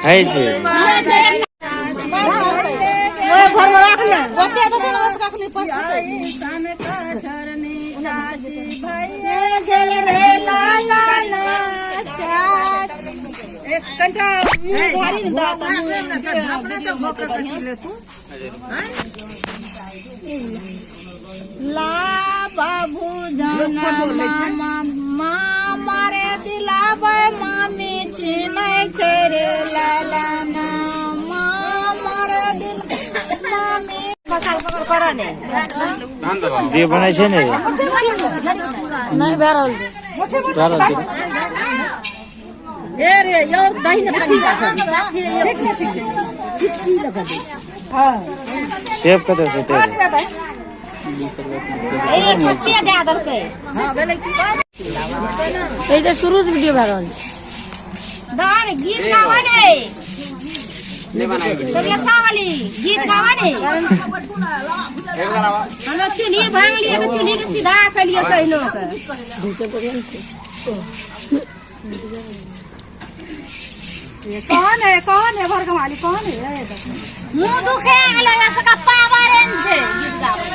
है छै। ओए घर में राख ले, ओते देते ने बस कखनी पछतै। गेल रे लाला ना चाची। कनिटा मुँह भारी ने दऽ तऽ झापने छै भऽ कऽ कथी ले तू। ला बाबू लोक फोटो लै छै। मामा रे दिलाबै मामी छीनै छै रे लाला ना मामा रे दिल मामी वीडियो बनै छै ने? नहि भए रहल छै। भए रहल छै। ए रे यौ, दही ने पानी। ठीक छै, ठीक छै। सेब कतऽ से एतै? ए कते दए देलकै? এই যে शुरू से वीडियो भए रहल छै। दान गीत गावा ने, वाली गीत गावा ने। हम चूल्ही भांग लिए तऽ चूल्ही के सीधा कलिए कहिनो के। कौन है, कौन है भरगमाली, कौन है? मुंह दुखे गेलै, सबका पावर एहन छै गीत गाबै।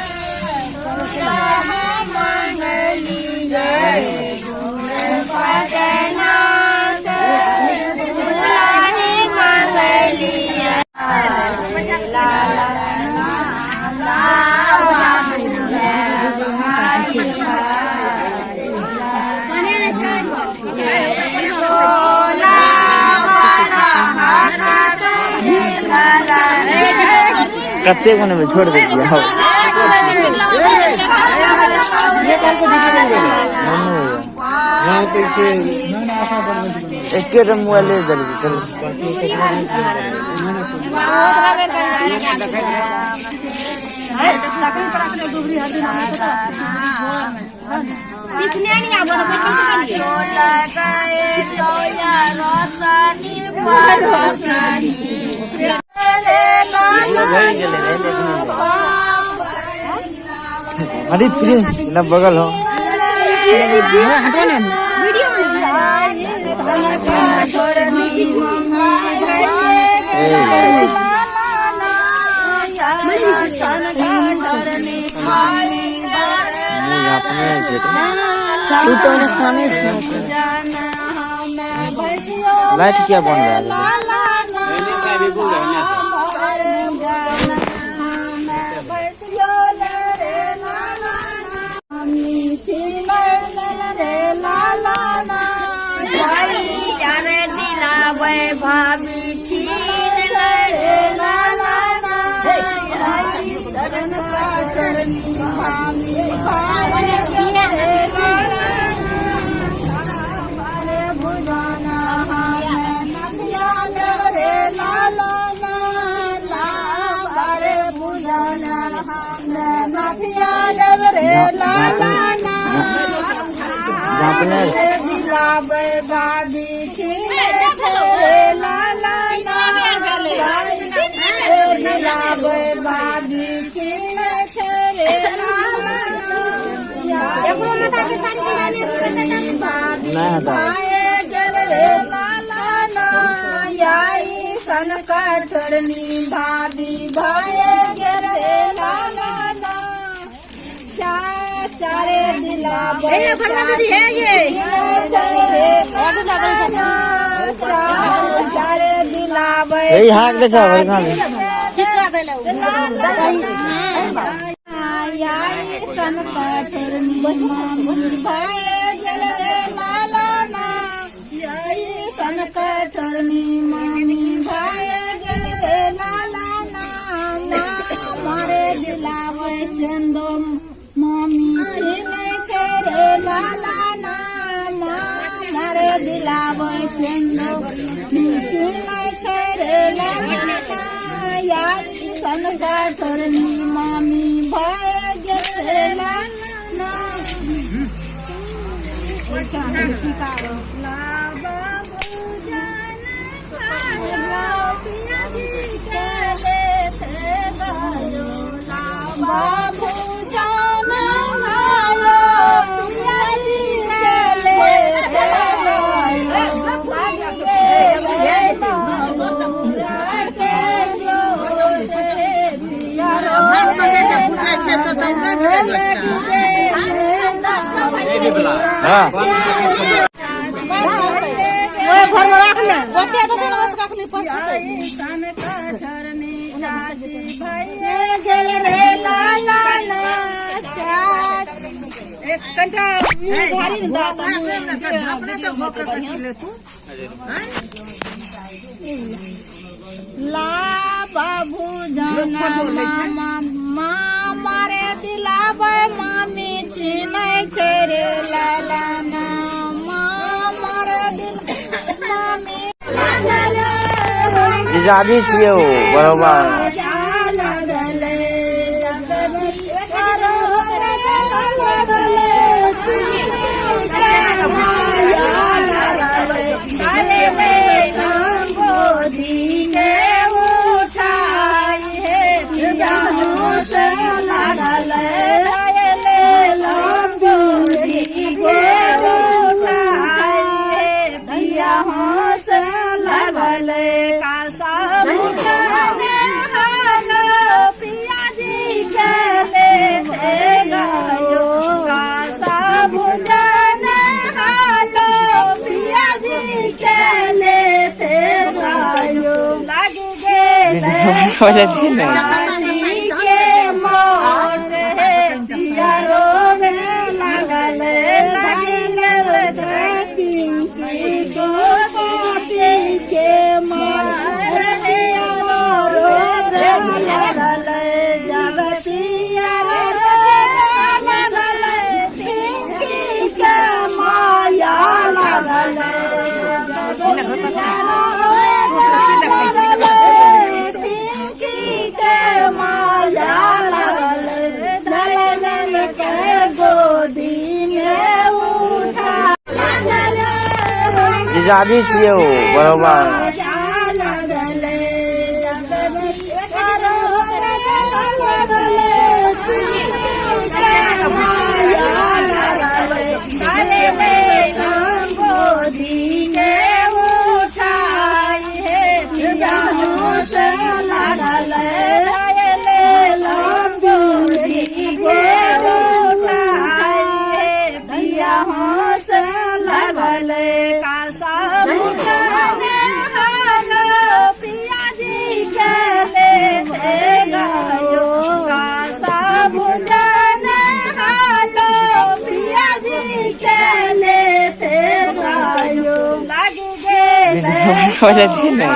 कते बनेबै? छोड़ दै छियै। हौ मन्नू भैया एके मोबाइल देलकै। चल। पिसने नहीं आबो तऽ बैठल तऽ भरि गेलै रे, लेकिन अरे प्रिंस न बगल हो। हटो ने। ए मुँह झाँपने छै रे। तू तो ओने सामने छै। लाइट किया बंद भए गेलै? भाभी छीन रे लाला ना। झाँपने। दिलाबै भाभी छीन रे लाला ना। दिलाबै भाभी छीन रे लाला। नहि हटाबै। सन कठरनी भाभी भाए गेल रे लाला ना। चारे दिलाबै चारे दिलाबै। ए हाक दे छ भरि गाँव। सन कठरनी मामी भाए गेल रे लाला ना। सन कठरनी मामी भाए गेल रे लाला ना। मारे दिलाबै चंदो मामी छीनै छै रे लाला ना। मारे दिलाबै चंदो छीनै छै रे लाला ना। सन कठरनी मामी भाए गेल रे लाला ना। बाबू जान आयो पिया जी चले। हाँ घर में राख ले बते तो फिर बस कखनी पहुंचते गेल रे लाला ना चाची कनिटा भारी ने दस झापने से भोग के कथी लेतू ला बाबू लोक फोटो लै छै। मामा रे दिलाबै मामी चिनै छै रे लाला ना मामा रे दिल मामी जीजाजी छियै ओ बरोबर। बोले थे ना। जीजाजी छियै ओ बरोबर। बोले थे ना।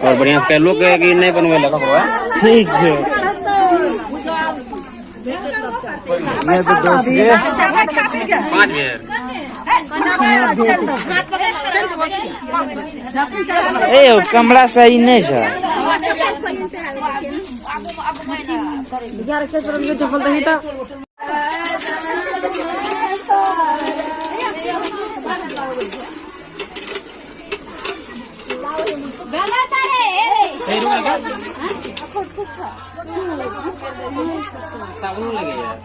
और बढ़िया से लोग कि नहीं बनवे लगा ककरो ठीक छै। ये तो दोस्त ये 5 बेर ए ओ कमरा सही नहीं छै। साबुन लगे यार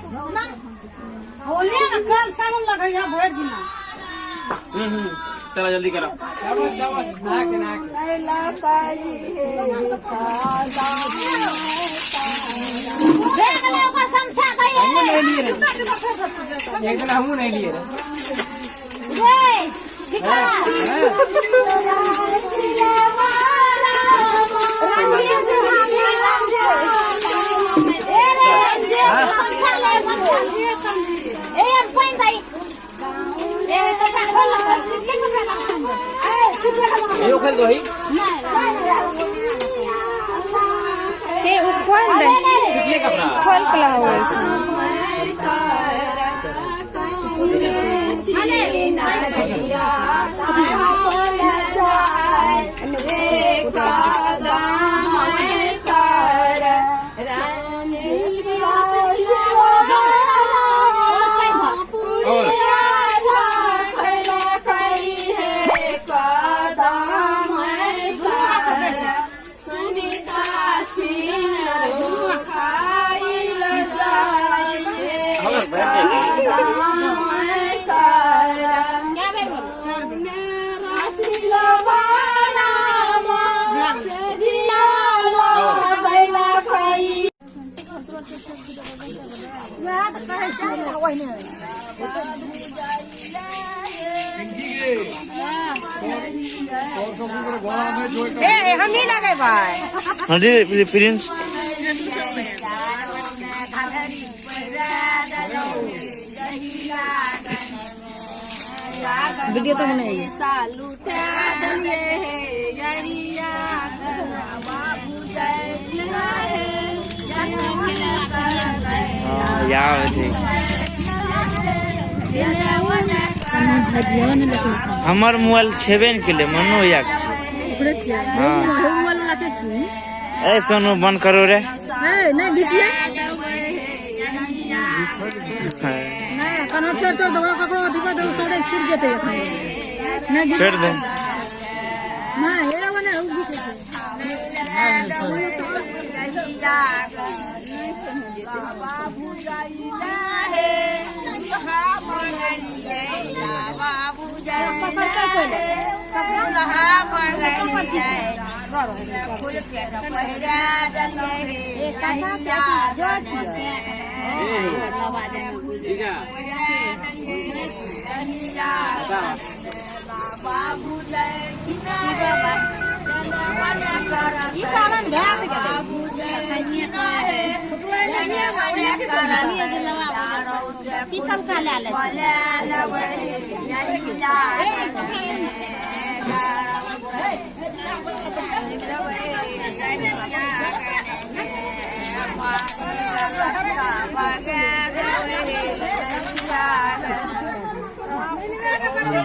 होलिया ना कल साबुन लगैया भरि दिना। चलो जल्दी करो। एक दिन हमू नहीं लिए यो खेल दो ही हे उ खोल दे ये कपड़ा खोल के लाओ ए हम नहीं लगे भाई। हाँ जी प्रिंस वीडियो तो बनाइए। यार ठीक हमर मोबाइल छेबे ने केले मनो याक ओकरे छियै। मोबाइल वाला के छी। ए सोनू बंद करो रे। ए नहीं घिचिए नहीं कना छोड़ तो दवा ककरो अथी पर दो सड़े छूट जेतै नहीं छोड़ दे नहीं हे वने उ घिचे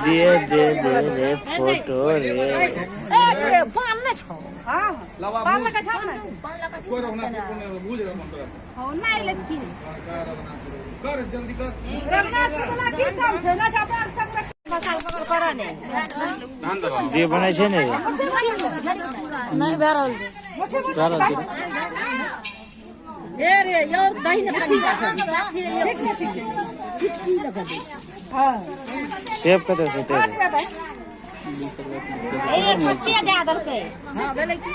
दे दे दे रे फोटो रे। पान न छो। हां पान लगा छो ना पान लगा कोई रखना कोई बुझ रहा मन तोरा। हो नहीं लेकिन कर जल्दी कर रखना सुना की काम छै ना अपना सब बसाल पकड़ कर ने वीडियो बनै छै ने नहीं भए रहल छै। ए रे यार दही ने पानी ठीक छै ठीक छै चिटकी लगा दे। हां सेब कतऽ से ए पत्ते दे देलकै। हां भेलै की।